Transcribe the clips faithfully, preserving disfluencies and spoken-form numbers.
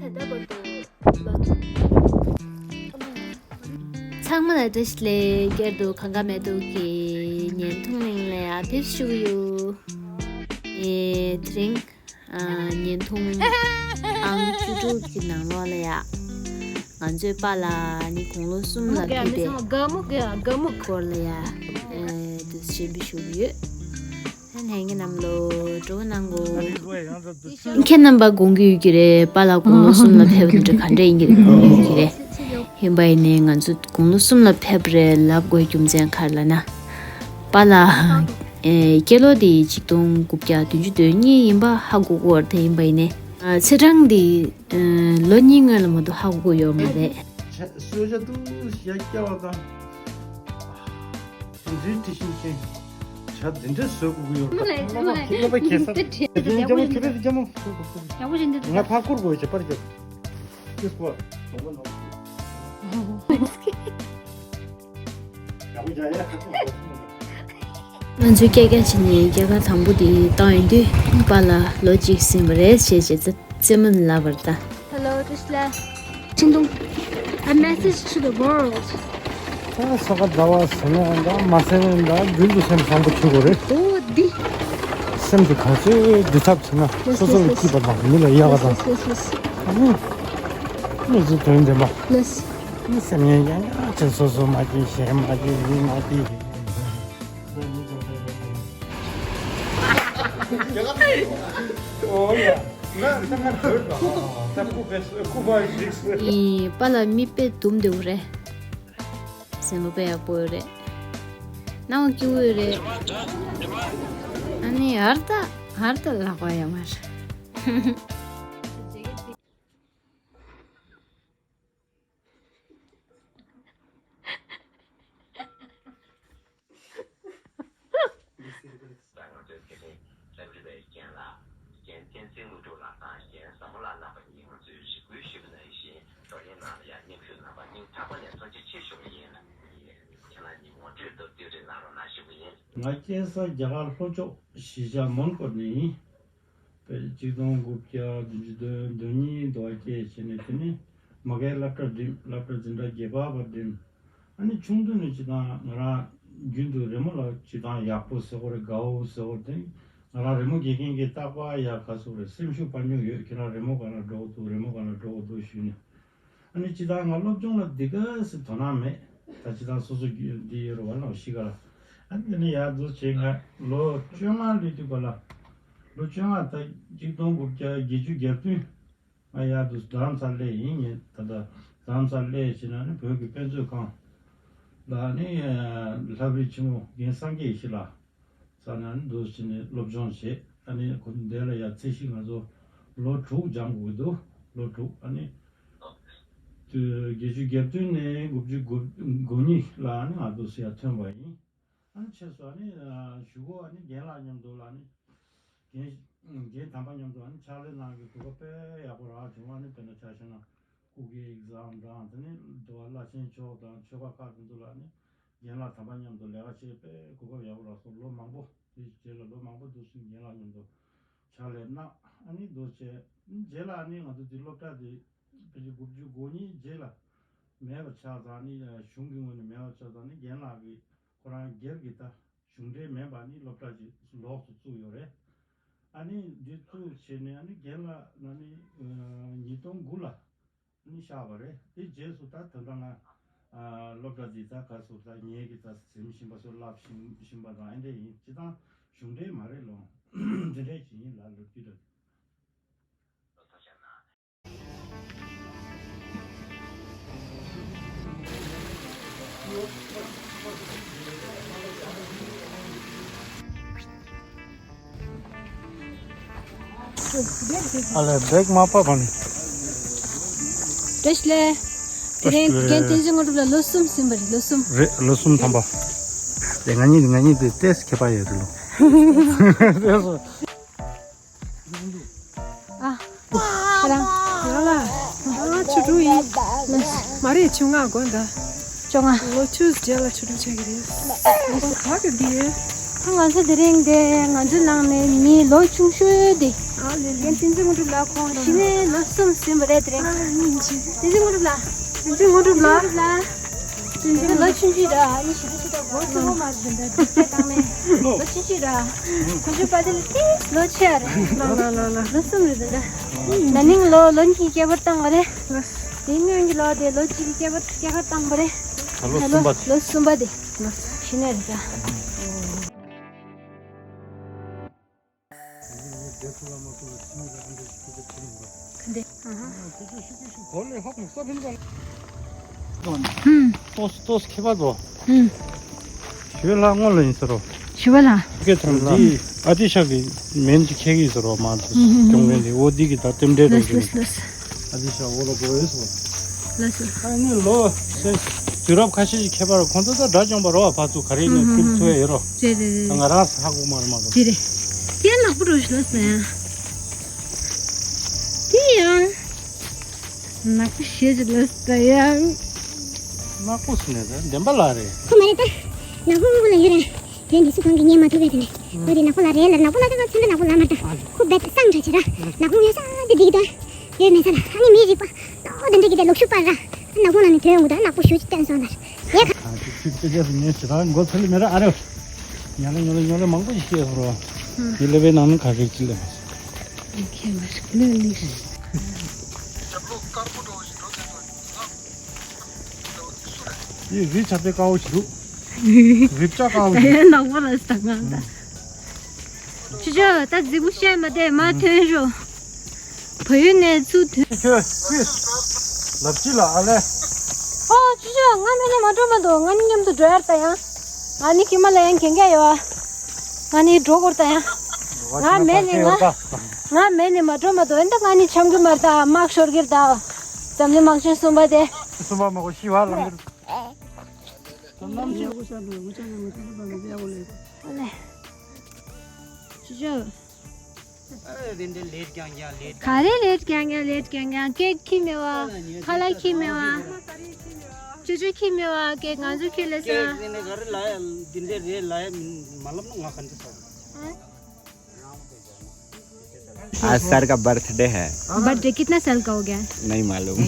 ཚང་མ་ལ་བཀྲ་ཤིས་བདེ་ལེགས། བསྐྱར་དུ་གངས་དཀར་མེ་ཏོག་གི་བརྙན་ཐུང་གླིང་ལ་ཡ་ཕེབས་ཞུ་གི་ཡོད། ཨེ་དེ་རིང་ཨ་བརྙན་ཐུང་ཨང་བཅུ་དྲུག་གི་ནང་ལོགས་ལ་ཡ། ང་ཚོའི་པཱ་ལགས་ནི་དགུང་ལོ་གསུམ་ལ་ཕེབས་པའི་སྐོར་ལ་ཡ་ཨེ་དུ་ཞུ་གི་ཡོད། ལྷན་རྒྱས་རྣམས་ལ་སྤྲོ་བོ་གནང་གོ། ཁྱེད་རྣམ་པ་དགོངས་ཀྱི་ཡོད་ཀྱི་རེད། པཱ་ལགས་དགུང་ལོ་གསུམ་ལ་ཕེབས་པ་འདྲ་ག་འདྲ་ཡིན་གྱི་རེད་དགོངས་ཀྱི་ཡོད་ཀྱི་རེད། ཡིན་པ་ཡིན་ནའི་ང་ཚོ་དགུང་ལོ་གསུམ་ལ་ཕེབས་རེད་ལབ་དགོས་རྒྱུ་མཚན་ག་རེ་ལབ་ན། པཱ་ལགས་ཨེ་སྐྱེས་ལོ་དེ་ཆིག་སྟོང་དགུ་བརྒྱ་བདུན་ཅུ་དོན་གཉིས་ཡིན་པ་ཧ་གོ་གི་ཡོད་རེད། དེ་ཡིན་པ་ཡིན་ནའི་ཨ་ཚེས་གྲངས་དེ་ཨ་ལོ་གཉིས་སྔོན་ལ་མ་གཏོགས་ཧ་གོ་གི་ཡོད་མ་རེད། གསོལ་ཇ་འདུག་ཡ་སྐྱ་བ་དང་། དེ་འདྲའི་དྲི་ཞིམ་ཅན། ཇ་འདི་འདྲ་བཟོ་དགོས་ཀྱི་ཡོད་རེད། ཁྱེད་རྣམ་པ་ཁྱེད་རྣམ་པ་ཁྱེད་ས། དེ་འདྲ་ཇ་མོ་ཁྱེད་རེད། ཇ་མོ་ཡག་པོ་ཞིག་འདུག་ང་ཕར་བསྐུར་དགོས་ཀྱི་པར་རྒྱབ། ཏིས་པོ། ང་ཚོས་སྐད་རྒྱག་བྱས་ནས་སྐྱེས་སྐར་དང་པོ་དེ་བཏང་ཡོང་དུས་པཱ་ལགས་ལོ་གཅིག་ཟིན་པ་རེད་ཞེས་བྱས་ཙང་རྩེད་མོ་ལབ་པ་རེད་ད། Hello, བཀྲ་ཤིས་བདེ་ལེགས། ཁྲིན་ཏུང་། A message to the world. ད་ས་ག་ཟླ་བ་ཟེར་ན་འདྲ་མ་ཟེར་ན་འདྲ་རྒྱུན་དུ་སེམས་བཟང་པོ་བྱེད་དགོས་རེད། ཨོ་འདི། སེམས་ཀྱི་ག་ཚོད་འདྲི་ཐབས་བྱས་ན་སོ་སོ་ལ་སྐྱིད་པ་དང་མི་ལ་ཡག་པ་དང་། Yes, yes, yes, yes. ཨ་ནི་མི་ཚེ་དོན་ལྡན་པ། Yes. ཨ་ནི་སེམས་ངན་ཡང་ཡང་བྱེད། སོ་སོ་མ་སྐྱིད། གཞན་མ་སྐྱིད། མི་མ་སྐྱིད། ཨོ་ཡ། ཨིན། པཱ་ལགས་མི་དཔེ་དུམ་བདེ་པོ་རེད། སེམས་པ་དཔེ་ཡག་པོ་ཡོད་རེད། སྣང་བ་སྐྱིད་པོ་ཡོད་རེད། ཨ་ནི་ཧར་ད་ཧར་ད་ལག་པ་ཡ་མར། ང་ཚོའི་དེ་རིང་ལྷ་བྲིས་པའི་རྒན་ལགས། རྒན་བསྟན་འཛིན་དངོས་གྲུབ་ལགས་དང་རྒན་བཟང་མོ་ལགས་རྣམ་པ་གཉིས་ང་ཚོས་རེ་སྐུལ་ཞུས་པ་ནང་བཞིན་བགྲོ་གླེང་ནང་ལ་ཡང་མཉམ་ཞུགས་གནང་བར་སྙིང་ཐག་པ་ནས་ཐུགས་རྗེ་ཆེ་ཞུ་གི་ཡིན། ཁྱེད་རང་གཉིས་ངོ་སྤྲོད་དང་བསྟུད་རེས་གནང་རོགས་གནང་ཞུ་གི་ཡིན། ང་སྐྱེས་ས་རྒྱ་གར་ལྷོ་ཕྱོགས་གཞིས་ཆགས་མོན་གྷོ་ནས་ཡིན། པའི་ཆིག་སྟོང་དགུ་བརྒྱ་བདུན་ཅུ་དོན་དོན་གཉིས་དུ་བ་སྐྱེས་བྱས་ནས། དེ་ནས་མ་གིའི་སློབ་གྲྭ་འགྲིམས། སློབ་གྲྭ་འཛིན་གྲྭ་བརྒྱད་པ་བར་འགྲིམས། ཨ་ནི་ཆུང་དུས་ནས་སྤྱིར་བཏང་ང་རང་རྒྱུན་དུ་རི་མོ་ལ་སྤྱིར་བཏང་ཡག་པོ་ཟེར་དགོས་རེད། དགའ་བོ་ཟེར་དགོས་རེད། ང་རང་རི་མོ་དགེ་རྒན་གྱིས་རྟག་པར་ཡ་ག་ཟེར་དགོས་རེད། སེམས་ཤུགས་སྤར་མྱོང་ཡོད། ཁྱེད་རང་རི་མོ་སྒང་ལ་འགྲོ་འདུག་རི་མོ་སྒང་ལ་འགྲོ་འདུག་ཞུས་ནས། ཨ་ནི་སྤྱིར་བཏང་ང་སློབ་སྦྱོང་ལ་འདི་ག་ཟེ་དོ་སྣང་མེད། ད་སྤྱིར་བཏང་སོ་སོ་རྒྱུད་འདི་ཡོད་རེད་བ་ལ་གཞིས་ཀ་ལ། ཨ་ནི་དེ་ནས་ཡར་འདུག་བྱས་ང་ལོ་བཅོ་ལྔ་སླེབས་དུས་ག་ལ། ལོ་བཅོ་ལྔ་ད་ཆིག་སྟོང་དགུ་བརྒྱ་བརྒྱད་ཅུ་གྱ་བདུན། ང་ཡར་འདུག་རྡ་རམ་ས་ལ་སླེབས་ཡིན། ངས་ད་ལྟ་རྡ་རམ་ས་ལ་སླེབས་བྱས་ནས་ནི་བོད་ཀྱི་དཔེ་མཛོད་ཁང་ལ་ནི་ལྷ་བྲིས་ཆེན་མོ་རྒན་སངས་རྒྱས་ཡེ་ཤེས་ལགས་ས་ནས་ནི་འདུག་བྱས་ནས་སློབ་སྦྱོང་བྱས། ཨ་ནི་ཁོ་འདི་ལ་ཡ་ཚད་གཞི་ང་ཚོ་ལོ་དྲུག་སྦྱང་དགོས་ཀྱི་འདུག་ལོ་དྲུག་ཨ་ནི་དུས་བརྒྱད་ཅུ་གྱ་བདུན་ནས་དགུ་བཅུ་གོ་གཉིས་ལ་ནི་ང་འདུག་སེ་ཡར་ཐོན་པ་ཡིན། ཨ་ནི་ཕྱིས་སུ་ཨ་ནི་གཞུག་གུ་ཨ་ནི་རྒན་ལགས་མཉམ་དུ་ལ་ནི་རྒན་རྒན་དམ་པ་མཉམ་དུ་ཨ་ནི་ཕྱག་ལས་གནང་གི་གོ་སྐབས་དཔེ་ཡག་པོ་རག་བྱུང་བ། ཨ་ནི་དཔེར་ན་ཆ་བཞག་ན་སྐུ་སྒེར་ཨེག་ཛམ་དང་དེ་ནས་འདུལ་བ་བླ་ཆེན་མཆོག་དང་ཆོས་པ་ཁག་དེ་ཚོ་ལ་ཨ་ནི་རྒན་ལགས་དམ་པ་མཉམ་དུ་ལས་ཀ་བྱེད་དཔེ་གོ་སྐབས་ཡག་པོ་རག་སོང་། ལོ་མང་པོ་དེའི་རྗེས་ལ་ལོ་མང་པོ་འདུག་སེ་རྒན་ལགས་མཉམ་དུ་ཕྱག་ལས་གནང་། ཨ་ནི་འདུག་བྱས་རྗེས་ལ་ཨ་ནི་ང་ཚོ་དེ་སློབ་གྲྭ་དེ་ཕལ་ཆེར་དགུ་བཅུ་གོ་གཉིས་རྗེས་ལ་མེད་པ་ཆགས་ཙང་ནི་གཞུང་གི་ངོས་ནས་མེད་པ་ཆགས་ཙང་ནི་རྒན་ལགས་ཀྱིས་ཁོ་རང་སྒེར་གྱི་ད་གཞུང་འབྲེལ་མིན་པ་ནི་སློབ་གྲྭ་ཅིག་ལོགས་སུ་བཙུགས་ཡོད་རེད། ཨ་ནི་འདི་བཙུགས་བྱས་ནས་ཨ་ནི་རྒན་ལགས་ན་ནི་ཉིས་སྟོང་དགུ་ལ་ཨ་ནི་གཤེགས་པ་རེད། དེ་རྗེས་སུ་ད་ད་ལྟ་ང་ཨ་སློབ་གྲྭ་འདི་ད་ག་ཟེར་ད་ངེད་ཀྱི་ད་འཛིན་བཞིན་པ་ཚོ་བསླབ་བཞིན་བཞིན་པ་དང་ཨེ་འདྲ་ཡིན། སྤྱིར་བཏང་གཞུང་འབྲེལ་མ་རེད་ལོ། འདི་འདྲ་ཅིག་ཡིན་ལ་ལོ་རྒྱུས་ལ། ཨ་ལས་བེག་མ་པ་བ་ནི། བཀྲ་ཤིས་བདེ་ལེགས། དེ་རིང་རྒན་བསྟན་འཛིན་དངོས་གྲུབ་ལ་ལོ་གསུམ་ཟིན་པ་རེད། ལོ་གསུམ། རེད། ལོ་གསུམ་ཐམ་པ། དེ་ང་གཉིས་ང་གཉིས་དེ་ཏེས་ཁྱད་པར་ཡོད་རེད་ལོ། ཨ། ཁྱེད་རང་། ང་ལ། ང་ཆུང་དྲུག་ཡིན། མ་རེད། བཅོ་ལྔ་དགོས་འདུག་བཅོ་ལྔ། ལོ་བཅུ་རྗེས་ལ་ཆུང་དྲུག་ཆགས་ཀྱི་རེད། ང་ཚོ་ག་གི་འདི་ཡོད། ད་ང་ཚོ་དེ་རིང་འདི་ང་ཚོའི་ནང་ནས་མི་ལོ་ཆུང་ཤོས་འདི། ཨ། ལས་ཀྱི་བསྟན་འཛིན་དངོས་གྲུབ་ལགས་ཁོང་གཞི་ནས་ལོ་གསུམ་ཟིན་པ་རེད་དེ་རེད། བསྟན་འཛིན་དངོས་གྲུབ་ལགས། བསྟན་འཛིན་དངོས་གྲུབ་ལགས། བསྟན་འཛིན་ལོ་ཆུང་ཆུང་ར་ཨ་ནི་ཞེ་དྲག་ཞེ་དྲག་མགོ་ཚོས་པོ་མ་རེད་འདི་འདྲ་འདི་སྐད་བཏང་ནས་ལོ་ཆུང་ཆུང་ར། ཁོང་ཚོའི་པ་དེ་ལ་ཏིས་ལོ་ཆེ་ར། ལོ་ལོ་ལོ་ལོ། ལོ་གསུམ་རེད་འདི་འདྲ། ན་ནིང་ལོ་ལོ་གཉིས་ཀྱི་ཁྱད་པར་བཏང་བ་རེད། དེ་སྔོན་གྱི་ལོ་དེ་ལོ་གཅིག་གི་ཁྱད་པར་ཁྱད་པར་བཏང་བ་རེད། ད་ལོ་ད་ལོ་གསུམ་པ་དེ། ལོ་གསུམ་པ་དེ། གཞི་ནས་རེད་ད། ཏོས་ཏོས་ཁྱད་པར་འགྲོ། ཧུམ། ཞུ་བ་ལ་སྔོན་ལ་ཡིན་ཟེར་རོ། ཞུ་བ་ལ། ཀེ་ཐང་འདི་ཨ་ཏི་ཤ་གི་མེན་གྱི་ཁྱད་ཀྱི་ཟེར་རོ་མ་ཧུམ་ཧུམ་ཧུམ། སྐྱོང་མཁན་འདི་འོ་འདི་གི་ད་རྟེན་འབྲེལ་ལོས་རེད། ལོས་ལོས། ཨ་ཏི་ཤ་འོ་ལོ་གོ་ཡོད་སོ། ལགས་སོ། ཨ་ནི་ལོ་ཤས་དུས་རབས་ཁ་ཤས་ཀྱི་ཁྱད་པར་ཁོང་ཚོ་ད་དགྲ་བཅོམ་པ་རོ་བ་ཕར་ཚུར་ག་རེ་ཡིན་ན་ཧུམ་ཧུམ་ཁྱུར་ཐུ་ཧུམ། ཡ་ཡོད་རོ། རེད་རེད་རེད། ང་རང་ཧ་གོ་མ་རེད་མ་རེད། དེ་རེད། དེ་ནག་པོ་འགྲོ་ཞུ་ལ་ཟེར་ཡ། དེ་ཡང་ནག་པོ་ཞེས་ཀྱི་ལ་ཟེར་ཡ། ནག་པོ་ཟེར་ནས་ད་བདེན་པ་ལ་རེད། ཁོ་མ་རེད་ད། ནག་པོ་སྔོན་པོ་ལ་ཡོད་རེད། དེ་འདི་སུ་གང་གིས་ཉན་མ་ཐུབ་པས་དེ་ནས་ཁོ་དེ་ནག་པོ་ལ་རེད་ལ་ནག་པོ་ལ་ད་ང་ཚོ་འདི་ནག་པོ་ལ་མ་ད་ཁོ་བེད་སང་དྲ་ཅི་ར་ནག་པོ་ངོས་ས་དེ་འགྲིག་གི་འདུག་ཡོད་མེད་ས་ལ་ཨ་ནི་མི་རིག་པ་ཏོ་དེ་འདྲ་གི་དེ་ལོག་ཤུགས་པར་ར་ནག་པོ་ལ་ནི་དོན་འུ་ད་ནག་པོ་ཞུ་ཅི་བསྟན་སོང་ལ་ཡ་ཁ། ཨ་ཅིག་ཅིག་ཅིག་ཅིག་ངས་ཞེ་དྲག་མགོ་ཚོད་ལ་མེད་ར་ཨ་རོ། ཉ་ལེ་ཉ་ལེ་ཉ་ལེ་མང་པོ་ཞིག་སྐྱེས་སོང་རོ། ཨ། དེ་ལེ་བའི་ནང་ནས་ག་རེ་ཅི་ལེ། ཁྱེད་མ་རིག་ལོས་ལིག་རེད། ཡིས་རི་ཆ་པའི་དཀའ་བོ་ཞིག་འདུག་རི་བྱ་དཀའ་བོ་ཞིག་འདུག་ནག་པོ་ལ་ས་ང་ད། ཅི་ཅོ་ད་རྫིག་པོ་བཤད་མ་བསྡད་མ་ཐོན་ཤོག་བལ་ཡུལ་ནས་ཚུར་ཐོན། ཁྱོད་ཀྱིས་ལབ་ཅི་ལ་ཨ་ལེ། ཨོ་ཅི་ཅོ་ང་མེད་ནས་མ་འགྲོ་མ་འདུག་ང་ནི་མཉམ་དུ་འགྲོ་ཡར་ད་ཡང་། ང་ནི་ཁྱིམ་ལ་ཡང་གན་རྒྱ་ཡོད་ཨ། ང་ནི་འགྲོ་དགོས་ད་ཡང་། ང་མེད་ནས་ང་། ང་མེད་ནས་མ་འགྲོ་མ་འདུག་ཨེ་འདྲ་ང་ནི་འཆམ་གི་མར་ད་དམག་ཤོར་གིར་ད། འཛམ་གླིང་དམག་ཆེན་གསུམ་པ་དེ། གསུམ་པ་མ་གོ་ཤི་བ་ལང་གིར། ཨ་ལེ། ཅི་ཅོ། ཨ་རེ་འདྲ་ལེད་རྐྱང་རྐྱང་ལེད། ག་རེ་ལེད་རྐྱང་རྐྱང་ལེད་རྐྱང་རྐྱང་ཀེག་ཁྱི་མེད་བ། ཁ་ལག་ཁྱི་མེད་བ། ཅོ་ཅོ་ཁྱི་མེད་བ་ཀེག་ང་ཚོ་ཁྱི་ལས་ཀེག་ས། རེ་ནས་ག་རེ་ལ་ཡ་འདི་འདྲ་རེད་ལ་ཡ་མ་ལབ་ན་ང་ག་འདྲ་ཟ། आज सर का बर्थडे है। बर्थडे कितना साल का हो गया? नहीं मालूम।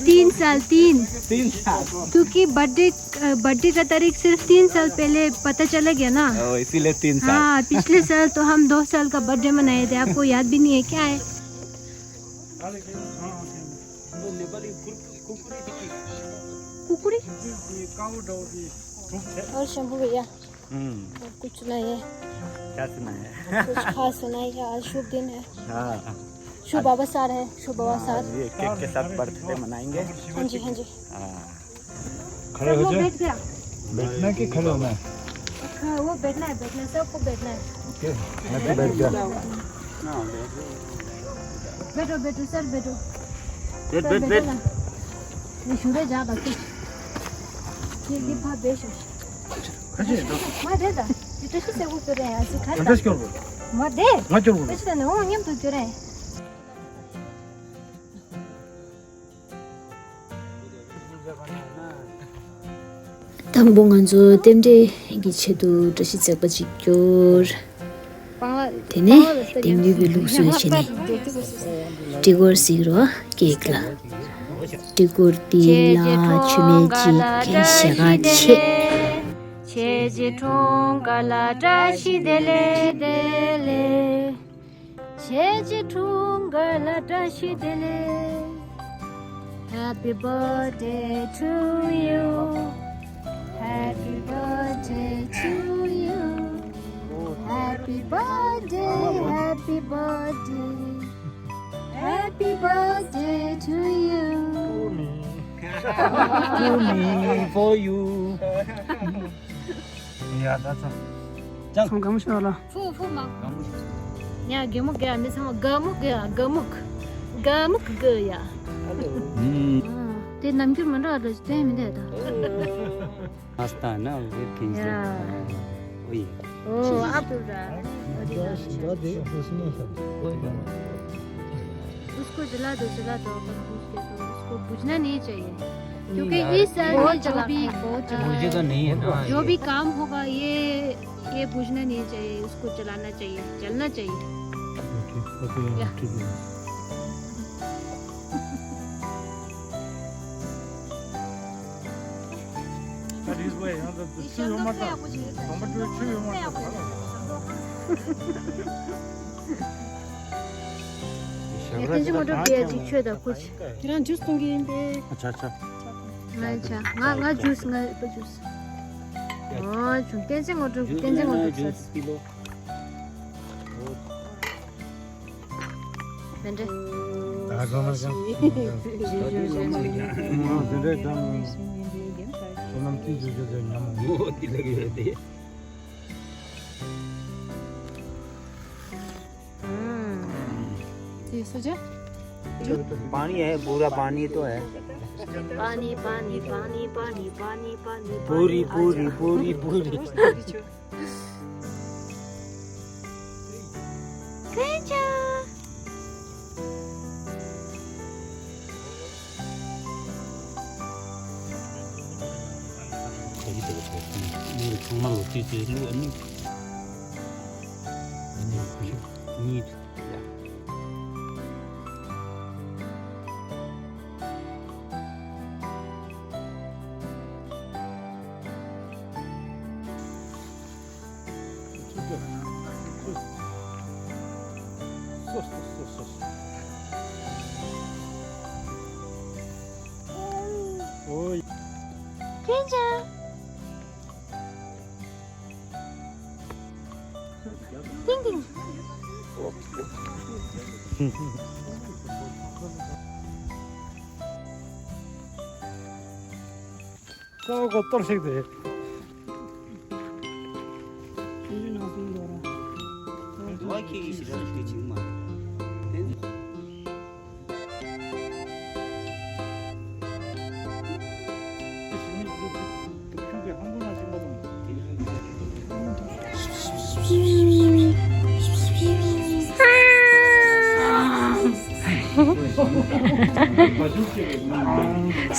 तीन साल, तीन। तीन साल। क्योंकि बर्थडे, अ, बर्थडे का तारीख सिर्फ तीन साल पहले पता चला गया ना। ओ, इसीलिए तीन साल। हाँ, पिछले साल तो हम दो साल का बर्थडे मनाए थे, आपको याद भी नहीं है, क्या है? कुकुरी। और शंभू भैया। हम्म। और कुछ नहीं है। क्या सुना है? कुछ खास सुनाई है, आज शुभ दिन है। हाँ। शुभ अवसर है, शुभ अवसर। ये केक के साथ बर्थडे मनाएंगे। हाँ जी, हाँ जी। हाँ। खड़े हो जाओ। बैठ गया। बैठना कि खड़े होना है? हाँ, वो बैठना है, बैठना है, सबको बैठना है। ओके, मैं तो बैठ गया। बैठो, बैठो, सर, बैठो। बैठ, सर, बैठ, बैठो बैठ। ना। ये शुरू जा बाकी। ये, ये भाग दे, सर। खा दे। ये तो किसे को करे हैं, ऐसे खा। खा दे। मत दे। मत दे। कुछ तो नहीं, वो हम तो करे हैं। དང་པོ་ང་ཚོ་རྟེན་འབྲེལ་གྱི་ཆེད་དུ་བཀྲ་ཤིས་བརྩེགས་པ་གཅིག་སྐྱོར། དེ་ནས་དེང་དུས་ཀྱི་ལུགས་སྲོལ་བྱས་ནས་ཀྲི་ཀོར་ཟེར་རོ་ཀེག་ལ། ཀྲི་ཀོར་དེ་ལ་མཆོད་མེ་གཅིག་གི་ཞལ་ཁ་ཕྱེ། Happy birthday to you. Happy birthday to you. Happy birthday, happy birthday. Happy birthday to you. To me, for you. Yeah, that's a. ཚང་གང་ཤོར་ལ། ཧྥུ་ཧྥུ་མ། ཡ་གད་མོ་གད་མི་ཚང་མ་གད་མོ་གད་གད་མོ་གད་མོ་གད་ཡ། ཨ་དེ་ནམ་རྒྱུན་མི་འདྲ་བ་འདྲ་ཞིག་དྲན་མི་འདུག་ད། ཨ་སྟ་ན་འོ་དེ་ཕིན་ཟེར། ཡ། ཨོ་ཡེ། ओ आप तो जा। उसको जला दो, जला दो, अपन पूछ के तो उसको बुझना नहीं चाहिए। क्योंकि इस साल में जो भी, मुझे तो नहीं है ना। जो भी काम होगा, ये, ये बुझना नहीं चाहिए, उसको जलाना चाहिए, जलना चाहिए। Okay, yeah. That is why, huh? The, the two of them are done. Number two, two of them are done. ཡ། ཐེངས་གཅིག་ངོ་སྤྲོད་བྱས་ཅིག་ཆོས་དང་ཁུ་ཆ། ཁྱེད་རང་ཇུས་གཏོང་གི་ཡིན་པས། ཨ་ཆ་ཆ། ང་ཆ། ང་ང་ཇུས། ང་ཨེ་པལ་ཇུས། ཨོ་ཆུང་། བསྟན་འཛིན་ངོ་སྤྲོད། བསྟན་འཛིན་ངོ་སྤྲོད་ཟེར། མེད་འདྲ། ད་གང་ལ་ཀྱང་། དེ་འདྲའི་དང་། བསོད་ནམས་ཅི་ཞིག་བརྗོད་ཀྱང་ཉམས་མོ། ཨོ་དེ་ལ་ཡོད་དེ། हम्म। ये सो जा। पानी है, पूरा पानी तो है। पानी, पानी, पानी, पानी, पानी, पानी, पूरी, पानी, पूरी, आजा। पूरी, पूरी। ཨོའི། ཁྱེད་ཅག་ཏིང་ཏིང་། ས་འོག་གཏོར་བཤིག་དེ།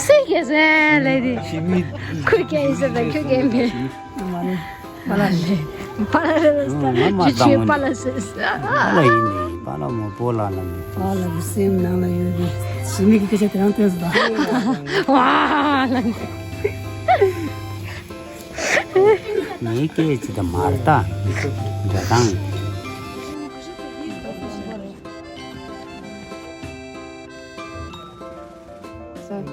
སུས་སྐྱེས་སོང་ལས་དེ། ཁོས་སྐྱེས་ཡིན་ཟེར་དང་ཁྱོད་སྐྱེས་མེད། མ་རེད། པཱ་ལགས་ལས། པཱ་ལགས་རེད་ལ། ཨང་། ང་མ་ཅི་བཏང་བ་པཱ་ལགས་ཟེར། པཱ་ལགས་ཡིན་ནི། པཱ་ལགས་མོ་པོ་ལགས་ལ་མི། པཱ་ལགས་ཀྱི་སེམས་ནང་ལ་ཡོད་པའི་ཞི་མི་གི་སྐད་ཆ་དེ་རང་བསྟན་སོང་ད། ཝ་ལགས། ངའི་སྐད་ཅིག་ད་མར་ལྟ། འདྲ་དང་། ས།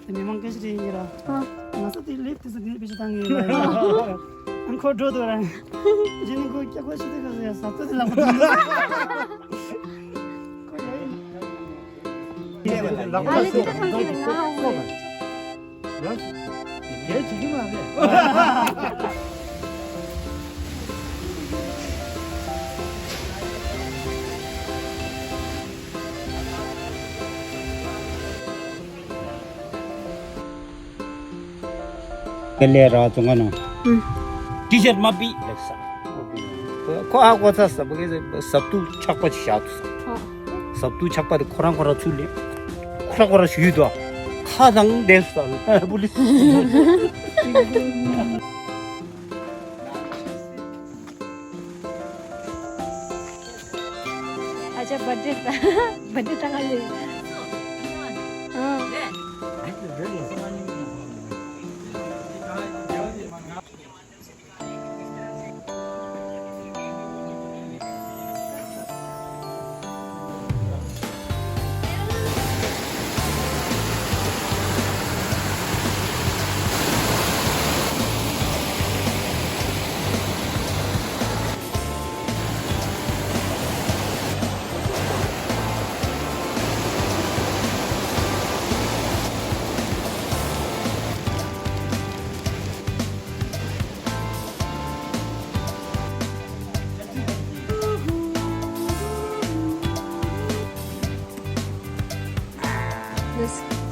དེ་མི་མང་སྐད་ཆ་དྲིས་ཡིན་ར། ཨ། ང་ཚོ་དེ་ལེབ་དེ་ཚོ་དེ་བེད་སྤྱོད་བཏང་གི་ཡོད་ལ། ཨ་ཁོ་འགྲོ་འདུག་ར། རྗེས་ནས་ཁོ་སྐྱག་པ་ཞིག་དེ་ག་ཟེར་ཡ་ཟ་ཏོ་དེ་ལ་མ་འདུག་ཁོ་ཡ་ཡིན། ཨ་ལེ་དེ་ཚོ་གང་གི་རེད་ང་ཧ་གོ་རེད། ཡ། ཡ་བྱེད་ཀྱི་མ་རེད། དེ་ལས་ར་ཙོང་ཁ་ནང་། ཨུ། ཊི་ཤར་མ་པི་ལེགས་ས། ཁོ་ཨ་ཁོ་ཚ་ས་བུ་གེ་ཟབ་ཏུ་ཆག་པ་ཅིག་བཞག་ཏུ་ས། ཨ། ཟབ་ཏུ་ཆག་པ་དེ་ཁོ་རང་ཁོ་རང་ཚུར་ལེན། ཁོ་རང་ཁོ་རང་ཞུས་དུ་ཁ་དང་བསྡད་སུ་ས་བུ་ལི། ཨ་ཅག་བར་ཐི་ཌེ་ད། བར་ཐི་ཌེ་ད་ག་ལེ། ཨ།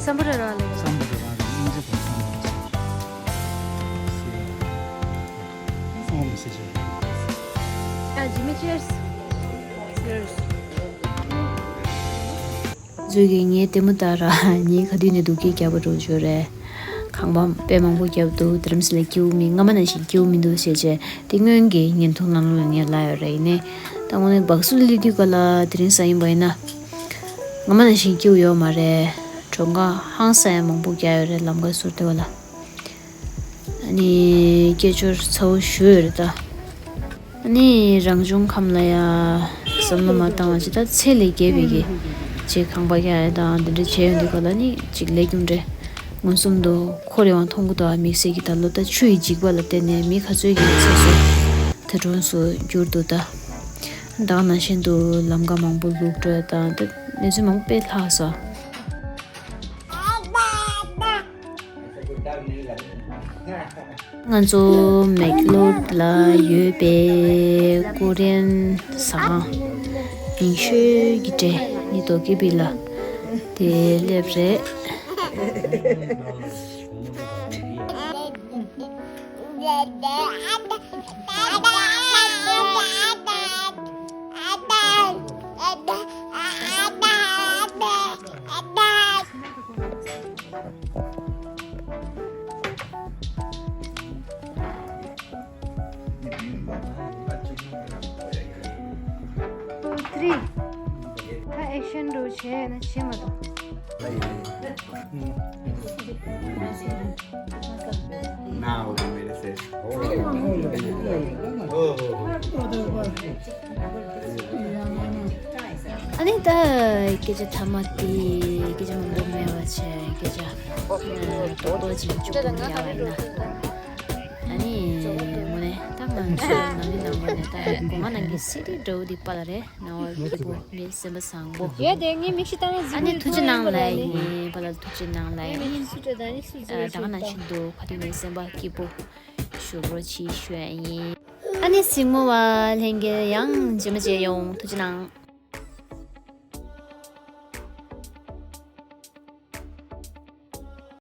སམ་བྷོ་ཊ་ར་ལེ། སམ་བྷོ་ཊ་ར་ལེ། ཨིན་ཇི་པ་སམ་བྷོ་ཊ་ར། ཨོ་མི་སི་ཅི། ཡ་ཇི་མི། ཅི་ཡར་སི། ཅི་ཡར་སི། ཚོས་ཀྱིས་ངའི་ལྟད་མོ་ལྟ་ར། ངའི་ག་དུས་ནས་སྡུག་སྐད་རྒྱབ་པ་འགྲོ་བརྗོད་རེད། ཁང་པ་དཔེ་མང་པོ་བརྒྱབ་འདུག་དྷ་རམ་ས་ལ་སྐྱིད་པོ་མིན། སྔ་མ་ནང་བཞིན་སྐྱིད་པོ་མི་འདུག་ཟེར་བྱས། དེ་སྔོན་གྱི་བརྙན་ཐུང་ནང་ལོགས་ལ་ངས་ལབ་ཡོད་རེད། ཡིན་ནའི་ད་ དངོས་གནས་སྦག་སུ་སླེབས་དུས་ག་ལ་དེ་རིང་གཟའ་ཡིན་པ་ཡིན་ན། སྔ་མ་ནང་བཞིན་སྐྱིད་པོ་ཡོད་མ་རེད། གྲོང་ཁ་ཧང་སང་ཡང་མང་པོ་རྒྱག་ཡོད་རེད། ལམ་ཁ་ཟུར་དེ་བ་ལ། ཨ་ནི་སྐད་ཅོར་ཚ་བོ་ཞུ་ཡོད་རེད་ད། ཨ་ནི་རང་བྱུང་ཁམས་ལ་ཡ་བསམ་བློ་མ་བཏང་བ་ཅི་ད་ཚད་ལས་བརྒལ་བའི་གི་ཅིག་ཁང་པ་རྒྱག་ཡ་དང་དེ་འདྲ་བྱས་ཡོང་དུས་ག་ལ་ནི་ཅིག་ལས་རྒྱུ་འདྲ། མངོན་སུམ་དུ་ཁོ་རེ་བ་མཐོང་གི་འདུག་ཨ་དམིགས་བསལ་གྱི་ད་ལོ་ད་ཆུ་ཡི་འཇིགས་པ་ལ་བརྟེན་ནས་མི་ག་ཚོད་ཀྱི་ཚེ་སྲོག་དེ་གྲོངས་སུ་གྱུར་འདུག་ད། ད་ག་ནང་བཞིན་དུ་ལམ་ཁ་མང་པོ་ལུག་འགྲོ་དང་དེ་གནས་ཚུལ་མང་པོ་དཔེ་ལྷག་སོང་། ང་ཚོ་མེག་ལོར་ལ་ཡོད་པའི་ཀོ་རི་ཡན་ཟ་ཁང་རྙིང་ཤོས་ཀྱི་གྲས་ནི་རྡོ་སྐྱེས་པི་ལ་དེ་སླེབས་རེད། Three. ད་ཨེག་ཤན་འགྲོ་བྱས་ན་བྱེད་མ་ཐུབ། Now we made a face. Oh. ཨ་ནི་ད་སྐད་ཆ་ཐ་མ་དེ་སྐད་ཆ་མང་པོ་མེད་པ་བྱས་སྐད་ཆ་ཏོག་ཏོག་ཅིག་བཅུག་ཏུ་ཡག་པ་ཡིན་ན། ཨ་ནི་དངོས་གནས་ད་ང་ཚོའི་ནང་མི་ནང་པ་ནས་ད་སྒོ་ང་ནང་གི་སི་ཏི་འདྲ་བོ་འདི་པ་ལ་རེད། ནང་བ་སྐྱིད་པོ་མི་སེམས་པ་བཟང་པོ། ཡོད་དེ་ངའི་མིག་ཤེལ་བཏང་ན་གཟིགས། ཨ་ནི་ཐུགས་རྗེ་གནང་ལ་ཡིན་པ་ལ་ཐུགས་རྗེ་གནང་ལ་ཡིན། ད་ག་ནང་བཞིན་དུ་ཁ་ཐུག་ནས་སེམས་པ་སྐྱིད་པོ་བཞུགས་རོགས་གྱིས་ཞུ་ཡ་ཡིན། ཨ་ནི་གཟིགས་མོ་བ་ལྷན་རྒྱས་ཡང་རྗེས་མ་མཇལ་ཡོང་། ཐུགས་རྗེ་གནང་།